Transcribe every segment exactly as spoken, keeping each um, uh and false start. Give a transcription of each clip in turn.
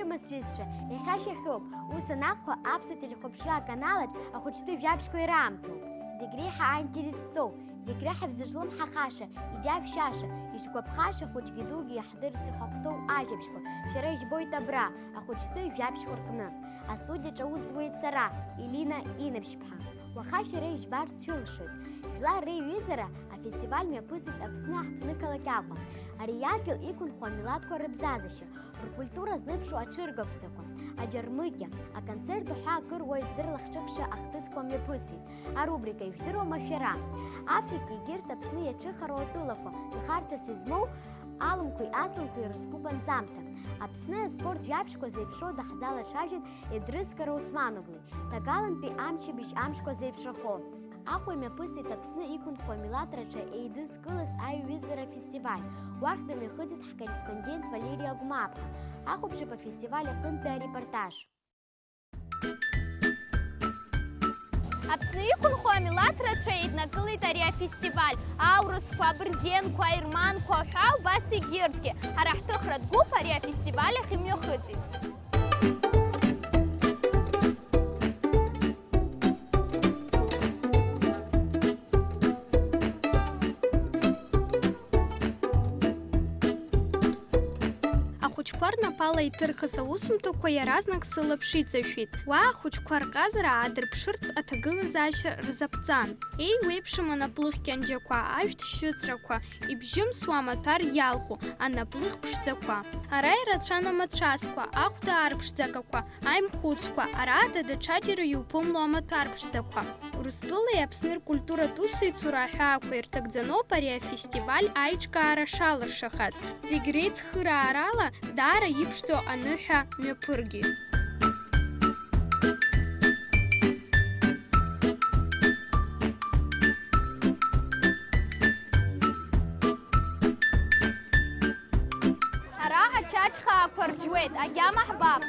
Ма сҩызцәа, иахьа шәахьоуп. Ус анакәха, аԥсуа телехәаԥшра аканалаҿ ахәыҷтәы жәабжьқәа ираамҭоуп. Зегь реиҳа аинтерес зҵоу, зегь реиҳа бзыжлымҳахаша, иџьабшьаша, ишәгәаԥхаша хәыҷгьы дугьы иаҳдырц ихахәҭоу ажәабжьқәа шәара ижәбоит абра, ахәыҷтәы жәабжьқәа рҟны. Астудиаҿ аус зуеит сара, Елина Инаԥшьԥҳа. Уаха шәара ижәбарц шәылшоит. Жәлар реиҩызара афестиваль мҩаԥысит Аԥсны аҳҭнықалақь Аҟәа. Ари адгьыл иқәынхо амилаҭқәа рыбзазашьа, ркультура зныԥшуа аҽыргақәҵақәа, аџьармыкьа, аконцерт уҳәа акыр уаҩ дзырлахҿыхша ахҭысқәа мҩаԥысит. Арубрика «Ижәдыруама шәара?» Африка егьырҭ Аԥсны иаҿыхароу атәылақәа нхарҭас измоу алымқәеи аслымқәеи ирызкуп анҵамҭа. Аԥсны аспорт жәабжьқәа зеиԥшроу даҳзалацәажәеит Едрыс Караусманоглы. Ҭагалантәи амчыбжь амшқәа зеиԥшрахо. Аҟәа имҩаԥысит Аԥсны иқәынхо амилаҭ рацәа еидызкылаз аиҩызара афестиваль. Уахь дымҩахыҵит ҳкорреспондент Валери Агәмааԥҳа. Ҳахәаԥшып афестиваль аҟынтәи арепортаж. Аԥсны иқәынхо амилаҭ рацәа еиднакылеит ари афестиваль. Аурысқәа, абырзенқәа, аерманқәа ҳәа убас егьырҭгьы. Ҳара ҳҭыхратә гәыԥ ари афестиваль ахь имҩахыҵит. Ахәыҷқәа рнапала иҭырхыз аусумҭақәа иаразнак сылаԥш иҵашәеит. Уа ахәыҷқәа рҟазара аадырԥшыртә аҭагылазаашьа рзаԥҵан. Еиуеиԥшым анаплыхь кьанџьақәа, ажәтә шьыҵәрақәа, ибжьымсуа амаҭәар иалху анаплыхь ԥшӡақәа. Ара ирацәан амацәазқәа, ахәда арԥшӡагақәа, аимхәыцқәа, арада даҽаџьара иуԥымло амаҭәар ԥшӡақәа. Урыстәылеи Аԥсни ркультуратә усеицура аҳәаақәа ирҭагӡаноуп ари афестиваль аиҿкаара шалыршахаз. Зегь реицхыраарала, даара иԥшӡоу аныҳәа мҩаԥыргеит. Ара ачачхаақәа рџьуеит, агьама ҳбап.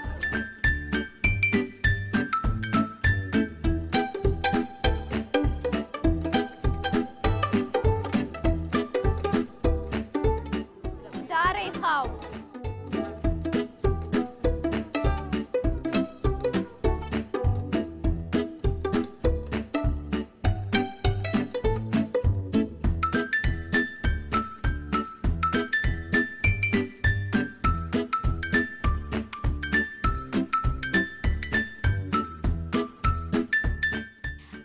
Даара ихаауп.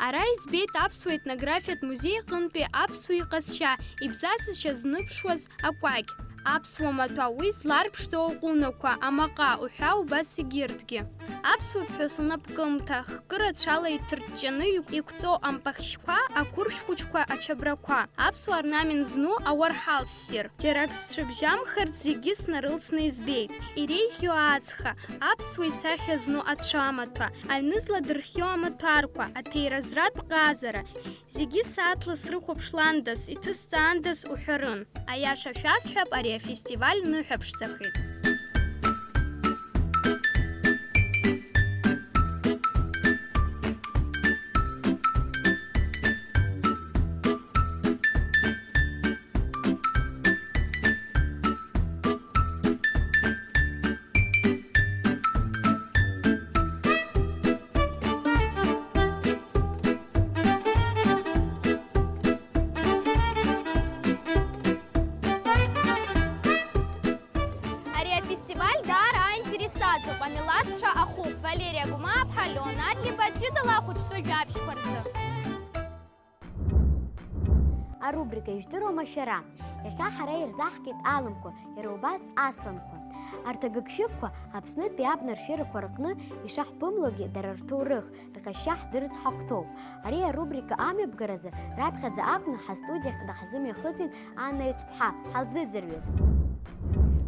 Ара избеит аԥсуа етнографиатә музеи аҟынтәи аԥсуа иҟазшьа, ибзазашьа зныԥшуаз акәакь, аԥсуа маҭәа уи зларԥшӡоу аҟәынақәа, амаҟа уҳәа убас егьырҭгьы. Аԥсуа ԥҳәыс лнапкымҭа, хкы рацәала иҭырҷҷаны иқәҵоу ампахьшьқәа, ақәыршә хәыҷқәа, ачабрақәа, аԥсуа орнамент зну ауарҳал ссир, џьарак сцәыбжьамхарц зегьы снарылсны избеит. Иреиӷьу ацха, аԥсуа исахьа зну ацәамаҭәа, аҩны зладырхиоу амаҭәарқәа, аҭеиразратә ҟазара, зегьы сааҭла срыхәаԥшландаз, иҭысҵаандаз уҳәарын. Аиаша шәасҳәап, ари афестиваль ныҳәаԥшӡахеит. Ари афестиваль даара аинтересаҵоуп, амилаҭцәа ахуп. Валерия Гәмааԥҳа, Леонард Либа, ҷыдала ахәыҷтәы жәабжьқәа рзы. Арубрика «Ижәдыруама шәара?» Иахьа ҳара ирзаҳкит алымқәа, иара убас аслымқәа. Арҭ агыгшәыгқәа Аԥснытәи абна ршәырақәа рҟны ишаҳԥымлогьы, дара рҭоурых, рҟазшьа ҳдырц ҳахәҭоуп. Ари арубрика амҩаԥгаразы раԥхьаӡа акәны ҳастудиахь даҳзымҩахыҵит Анна Ҩцԥҳа, ҳалзыӡырҩып.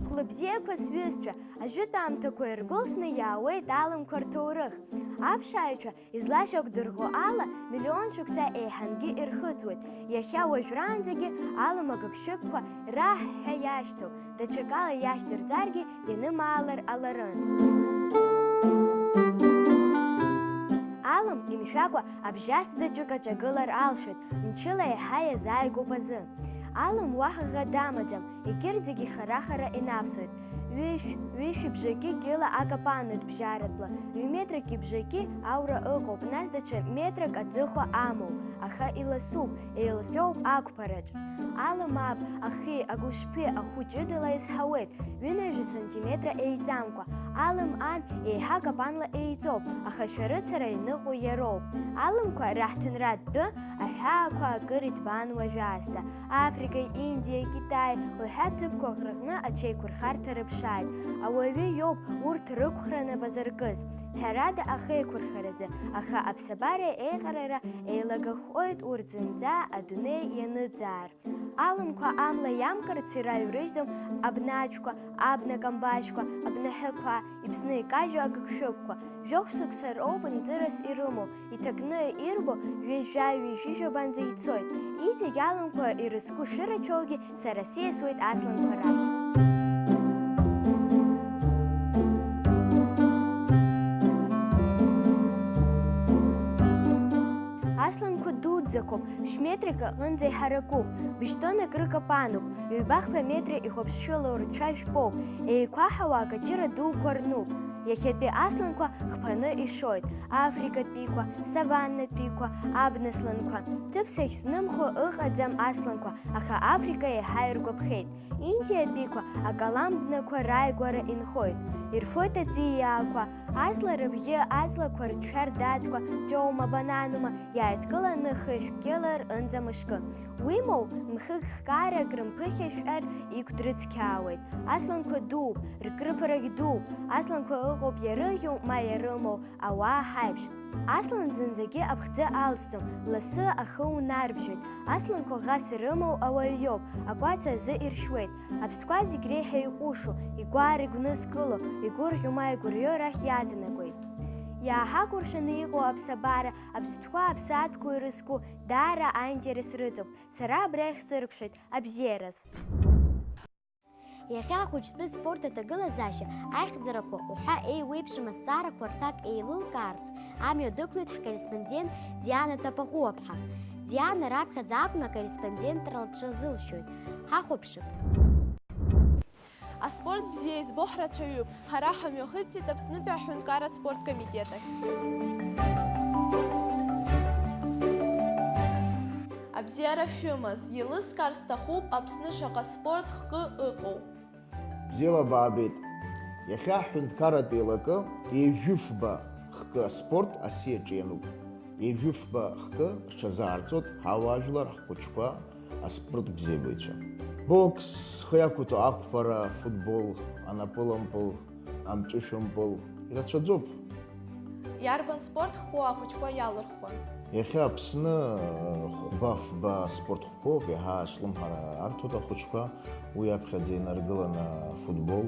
Хәлыбзиақәа сҩызцәа, ажәытә аамҭақәа иргәылсны иаауеит алымқәа рҭоурых. Аԥшааҩцәа излашьақәдырӷәӷәо ала, миллион шықәса еиҳангьы ирхыҵуеит. Иахьа уажәраанӡагьы алым агыгшәыгқәа раҳ ҳәа иашьҭоу, даҽакала иахьдырҵаргьы ианымаалар ҟаларын. Алым имшәакәа абжьас заҵәык аҿагылар алшоит, мчыла еиҳа иазааигәоуп азы. Алым уаҳа ӷа дамаӡам, егьырҭ зегьы хара-хара инавсуеит. Ҩышә, ҩышәи бжаки кьыла акапануеит бжьаратәла, ҩ-метрак ибжаки аура ыҟоуп, нас даҽа метрак аӡыхәа амоуп, аха иласуп, еилҟьоуп ақәԥараҿ. Алым аб, ахи, агәышԥи ахәы ҷыдала изҳауеит, ҩынҩажәа сантиметра еиҵамкәа. Алым ан еиҳа акапанла еиҵоуп, аха шәарыцара иныҟәо иароуп. Алымқәа раҳҭынратә тәы аҳәаақәа акыр иҭбаан уажәаасҭа. Африкеи, Индиеи, Китаи уҳәа ҭыԥқәак рыҟны аҽеиқәырхарҭа рыԥшааит. Ауаҩы иоуп урҭ рықәхра нап азыркыз, ҳәарада, ахеиқәырхаразы, аха аԥсабареи еиҟарара еилагахоит урҭ зынӡа адунеи ианыӡаар. Алымқәа амла иамкырц ираҩрыжьӡом абнаџьқәа, абна камбашьқәа, абнаҳәақәа, иԥсны икажьу агыгшәыгқәа. Жәохә шықәса роуп нҵырас ирымоу, иҭакны ирбо ҩажәа-ҩажәижәабанӡа ицоит. Иҵегь алымқәа ирызку шырацәоугьы, сара сиасуеит асланқәа рахь. Асланқәа дуӡӡақәоуп, шә-метрак аҟынӡа иҳаракуп, быжь тоннак рыкапануп, ҩба-хԥа метра ихәаԥшшәала рцәа жәпоуп, еиқәаҳауа акаҷыра дуқәа рнуп. Иахьатәи асланқәа хԥаны ишоит, африкатәиқәа, саваннатәиқәа, абнасланқәа. Ҭыԥ сахьзнымхо ыҟаӡам асланқәа, аха Африка еиҳа иргәаԥхеит. Индиатәиқәа акалам бнақәа рааигәара инхоит, ирфоит аҵиаақәа, аҵла рыбӷьы, аҵлақәа рцәа рдаҵәқәа, ҷоума, бананума, иааидкыланы хышә кьыла рҟынӡа мышкы. Уимоу, мхык хкаарак рымԥыхьашәар игә дрыцқьаауеит. Асланқәа дууп, ркрыфарагь дууп, асланқәа ыҟоуп иарыӷьу ма иарымоу, ауаа ҳаиԥш. Аслан зынӡагьы аԥхӡы алҵӡом, лассы ахы унарбжьоит. Асланқәа ӷас ирымоу ауаҩ иоуп, акәац азы иршьуеит. Аԥстәқәа зегь реиҳа иҟәышу, игәаар игәнызкыло, игәырӷьо ма игәырҩо рахь иаҵанакуеит. Иааҳакәыршаны иҟоу аԥсабара, аԥстәқәа аԥсаатәқәа ирызку, даара аинтерес рыҵоуп. Сара абра ихсыркәшеит, абзиараз. Иахьа ахәыҷтәы спорт аҭагылазаашьа, аихьӡарақәа уҳәа еиуеиԥшым азҵаарақәа рҭак еилылкаарц, амҩа дықәлеит ҳкорреспондент Диана Тапаӷәуаԥҳа. Диана раԥхьаӡа акәны акорреспондентра лҽазылшәоит. Ҳахәаԥшып. Аспорт бзиа избо ҳрацәаҩуп. Ҳара ҳамҩахыҵит Аԥснытәи аҳәынҭқарратә спорт комитет ахь. Абзиара шәымаз, еилыскаар сҭахуп Аԥсны шаҟа спорт хкы ыҟоу. Бзиала баабеит. Иахьа ҳҳәынҭқарратә еилакы ҩажәифба хкы аспорт асиаҿы иануп. Ҩажәифба хкы рҽазаарҵоит ҳауаажәлар, ҳхәыҷқәа, аспорт бзиабаҩцәа. Бокс, схы иақәиҭу ақәԥара, футбол, анапылампыл, амҵәышәымпыл, ирацәаӡоуп. Иарбан спорт хкқәоу ахәыҷқәа иалырхуа? Иахьа Аԥсны хәба-фба спорт хкқәоуп, иаҳа аҿлымҳара арҭоит ахәыҷқәа, уи аԥхьаӡа инаргыланы футбол,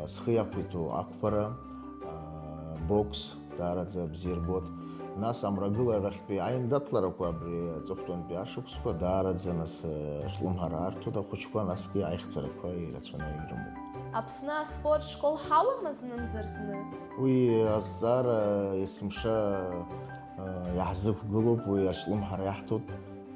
схы иақәиҭу ақәԥара, бокс, даараӡа бзиа рбоит. Нас амрагыларахьтәи аиндаҭларақәа абри аҵыхәтәантәи ашықәсқәа даараӡа нас, э, шлымҳара арҭоит ахәыҷқәа, насгьы аихьӡарақәа ирацәаны ирымоуп. Аԥсны аспорт школ ҳауама знымзар зны? Уи азҵаара есымша, э, иаҳзықәгылоуп, уи ашлымҳара иаҳҭоит.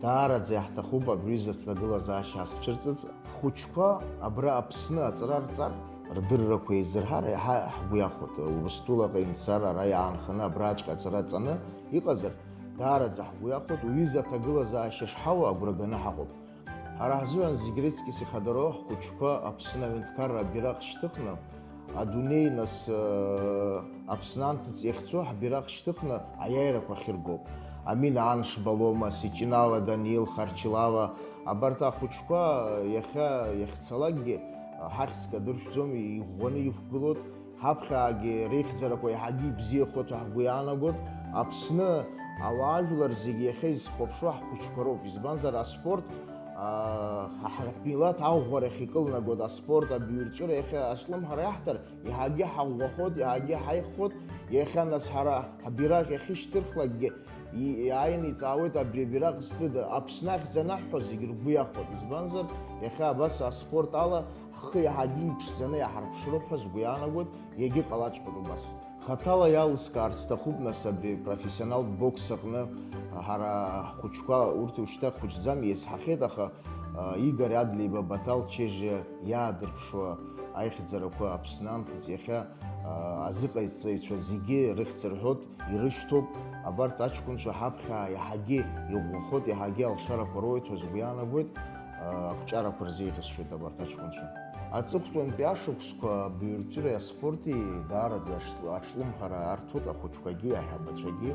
Даараӡа иаҳҭахуп абри изы аҭагылазаашьа ҳазцәырҵыц. Ҳхәыҷқәа абра Аԥсны аҵара рҵар, рдыррақәа еизырҳар, иаҳа ҳгәы иахәоит. Урыстәылаҟа имцар, ара иаанханы абраҵәҟьа аҵара ҵаны иҟазар, даараӡа ҳгәы иахәоит, уҩыза аҭагылазаашьа шҳауа агәра ганы ҳаҟоуп. Ҳара ҳзыҳәан зегь рыҵкьыс ихадароу ҳхәыҷқәа Аԥсны аҳәынҭқарра абираҟ шьҭыхны, адунеи нас, э, Аԥсны анҭыҵ иахьцо ҳбираҟ шьҭыхны аиааирақәа ахьыргоуп. Амина Аншба Лома, Сичинава Даниил, Харчилава, абарҭ ахәыҷқәа иахьа иахьцалакгьы ҳахьӡ кадыршәӡом, иӷәӷәаны иқәгылоит. Ҳаԥхьаагьы реихьӡарақәа еиҳагьы ибзиахоит ҳәа ҳгәы иаанагоит. Аԥсны ауаажәлар зегьы иахьа изхәаԥшуа ҳхәыҷқәа роуп, избанзар аспорт, аа, ҳа-, ҳмилаҭ аӷәӷәарахь икылнагоит аспорт, абаҩрҵәыра иахьа аҿлымҳара иаҳҭар, еиҳагьы ҳаӷәӷәахоит, еиҳагьы ҳаиххоит, иахьа нас ҳара ҳбираҟ иахьышьҭырхлакгьы, и-, иааины иҵаауеит абри абираҟ зтәыда, Аԥсны ахьӡ анаҳҳәо зегь ргәы иахәоит, избанзар, иахьа абас аспорт ала ҳхы иаҳагьы иԥшӡаны иаҳарԥшроуп ҳәа сгәы иаанагоит, иагьыҟалаҵәҟьоит убас. Хаҭала иалыскаар сҭахуп, нас, абри профессионалтә бокс аҟны ҳара ҳхәыҷқәа, урҭ уажәшьҭа хәыҷӡам, иазҳахьеит, аха, а, Игорь Адлеиба, Батал Чежиа иаадырԥшуа Аихьӡарақәа Аԥсны анҭыҵ иахьа, аа, азыҟаиҵаҩцәа зегьы рыхьӡ рҳәоит, ирышьҭоуп. Абарҭ аҷкәынцәа ҳаԥхьа иаҳагьы иӷәӷәахоит, иаҳагьы алшарақәа роуеит ҳәа сгәы иаанагоит, аа, ақәҿиарақәа рзеиӷьасшьоит абарҭ аҷкәынцәа. Аҵыхәтәантәи ашықәсқәа абаҩрҵәыреи аспорти даараӡа ашлы-, ашлымҳара арҭоит ахәыҷқәагьы, аҳәабацәагьы.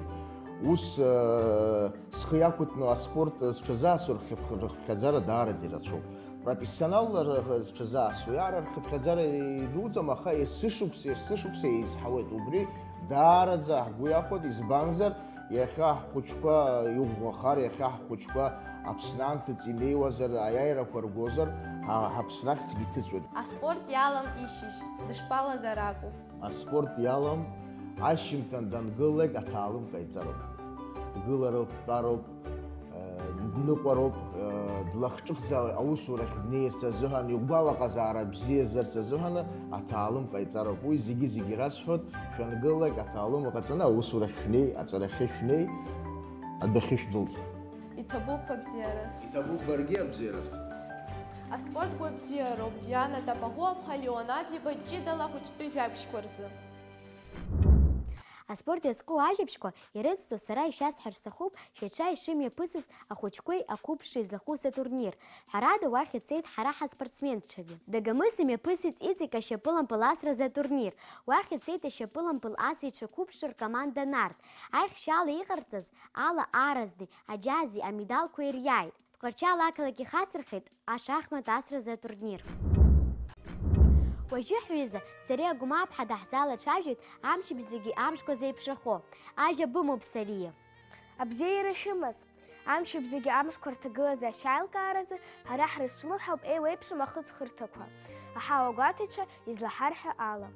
Ус, аа, схы иақәыҭны аспорт зҽазаасо рхыԥх-, рыхыԥхьаӡара даараӡа ирацәоуп. Профессионалла р-, зҽазаасуеи ара рхыԥхьаӡара идуӡам, аха есышықәса, есышықәса еизҳауеит. Убри даараӡа ҳгәы иахәоит, избанзар, иахьа ҳхәыҷқәа иӷәӷәахар, иахьа ҳхәыҷқәа Аԥсны анҭыҵ инеиуазар, аиааирақәа ргозар, ҳа-, ҳаԥсрахьцгьы иҭыҵуеит. Аспорт иалам ишьыжь, дышԥалагар акәу? Аспорт иалам, ашьжьымҭан дангылалак аҭаалым ҟаиҵароуп. Дгылароуп, дтәароуп, э, дныҟәароуп, э, длахҿыхӡа аусурахь днеирц азыҳәан, игәалаҟазаара бзиазарц азыҳәан аҭаалым ҟаиҵароуп. Уи зегьы-зегьы расҳәоит, шәангылалак аҭаалым ҟаҵаны аусурахь шәнеи, аҵарахьы шәнеи, адәахьы шәдәылҵ. Иҭабуп абзиараз. Иҭабуп баргьы абзиараз. Аспорт гәабзиароуп Диана Тапаӷәы-аԥҳа Леонад Либа ҷыдала ахәыҷтәы жәабжьқәа рзы. Аспорт иазку ажәабжьқәа ирыцҵо сара ишәасҳәар сҭахуп, шәацәа ишымҩаԥысыз ахәыҷқәеи ақәыԥшреи злахәыз атурнир. Ҳәарада, уахь ицеит ҳара ҳаспортсменцәагьы. Дагамыс имҩаԥысит иҵегь ашьапылампыл асразы атурнир. Уахь ицеит ашьапылампыл асыҩцәа қәыԥшра ркоманда Нарҭ. Аихшьала иҟарҵаз ала аразнеи аџьази амедалқәа ириааит. Тҟәарчал ақалақь ихацырхеит ашахмат асразы атурнир. Уажәы ҳҩыза Сариа Гәмааԥҳа даҳзалацәажәоит амчыбжь зегьы амшқәа зеиԥшрахо. Ажәа бымоуп, Сариа. Абзиара шәымаз! Амчыбжь зегьы амшқәа рҭагылазаашьа аилкааразы ҳара ҳрызҿлымҳауп еиуеиԥшым ахыҵхырҭақәа, аҳауа гәаҭаҩцәа излаҳарҳәо ала.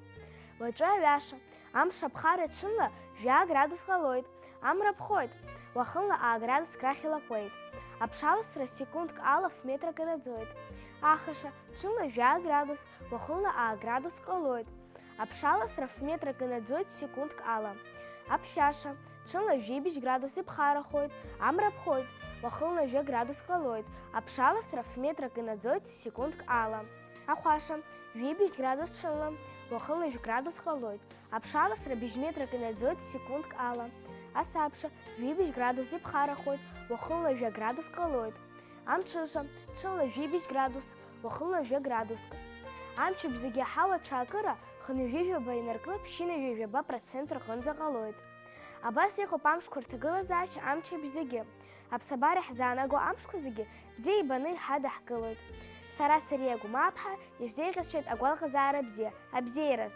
Уаҵәы аҩаша, амш аԥхара ҽынла жәаа градус ҟалоит, амра ԥхоит, уахынла аа градуск рахь илаҟәуеит. Аԥшаласра секундк ала ф-метрак инаӡоит. Ахаша, ҽынла жәаа градус, уахынла аа градуск ҟалоит. Аԥшаласра ф-метрак инаӡоит секундк ала. Аԥшьаша, ҽынла жәибжь градус иԥхарахоит, амра ԥхоит, уахынла жәа градуск ҟалоит. Аԥшаласра ф-метрак инаӡоит секундк ала. Ахәаша, жәибжь градус ҽынла, уахынла жәа градуск ҟалоит. Аԥшаласра быжь метрак инаӡоит секундк ала. Асабша, жәибжь градус иԥхарахоит, уахынла жәа градуск ҟалоит. Амҽыша, ҽынла жәибжь градус, уахынла жәа градуск. Амчыбжь зегьы аҳауа ацәаакыра хынҩажәижәаба инаркны ԥшьынҩажәижәаба процент рҟынӡа ҟалоит. Абас иҟоуп амшқәа рҭагылазаашьа амчыбжь зегьы. Аԥсабара иаҳзаанаго амшқәа зегьы бзиа ибаны иҳадаҳкылоит. Сара Сариа Гәмааԥҳа ишәзеиӷьасшьоит агәалаҟазаара бзиа, абзиараз!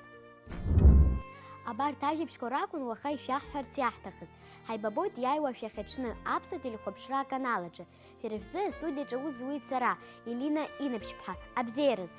Абарҭ ажәабжьқәа ракәын уаха ишәаҳҳәарц иаҳҭахыз. Ҳаибабоит иааиуа шәахьаҽны Аԥсуа телехәаԥшра аканал аҿы. Шәара шәзы астудиаҿы аус зуеит сара, Елина Инаԥшьԥҳа. Абзиараз!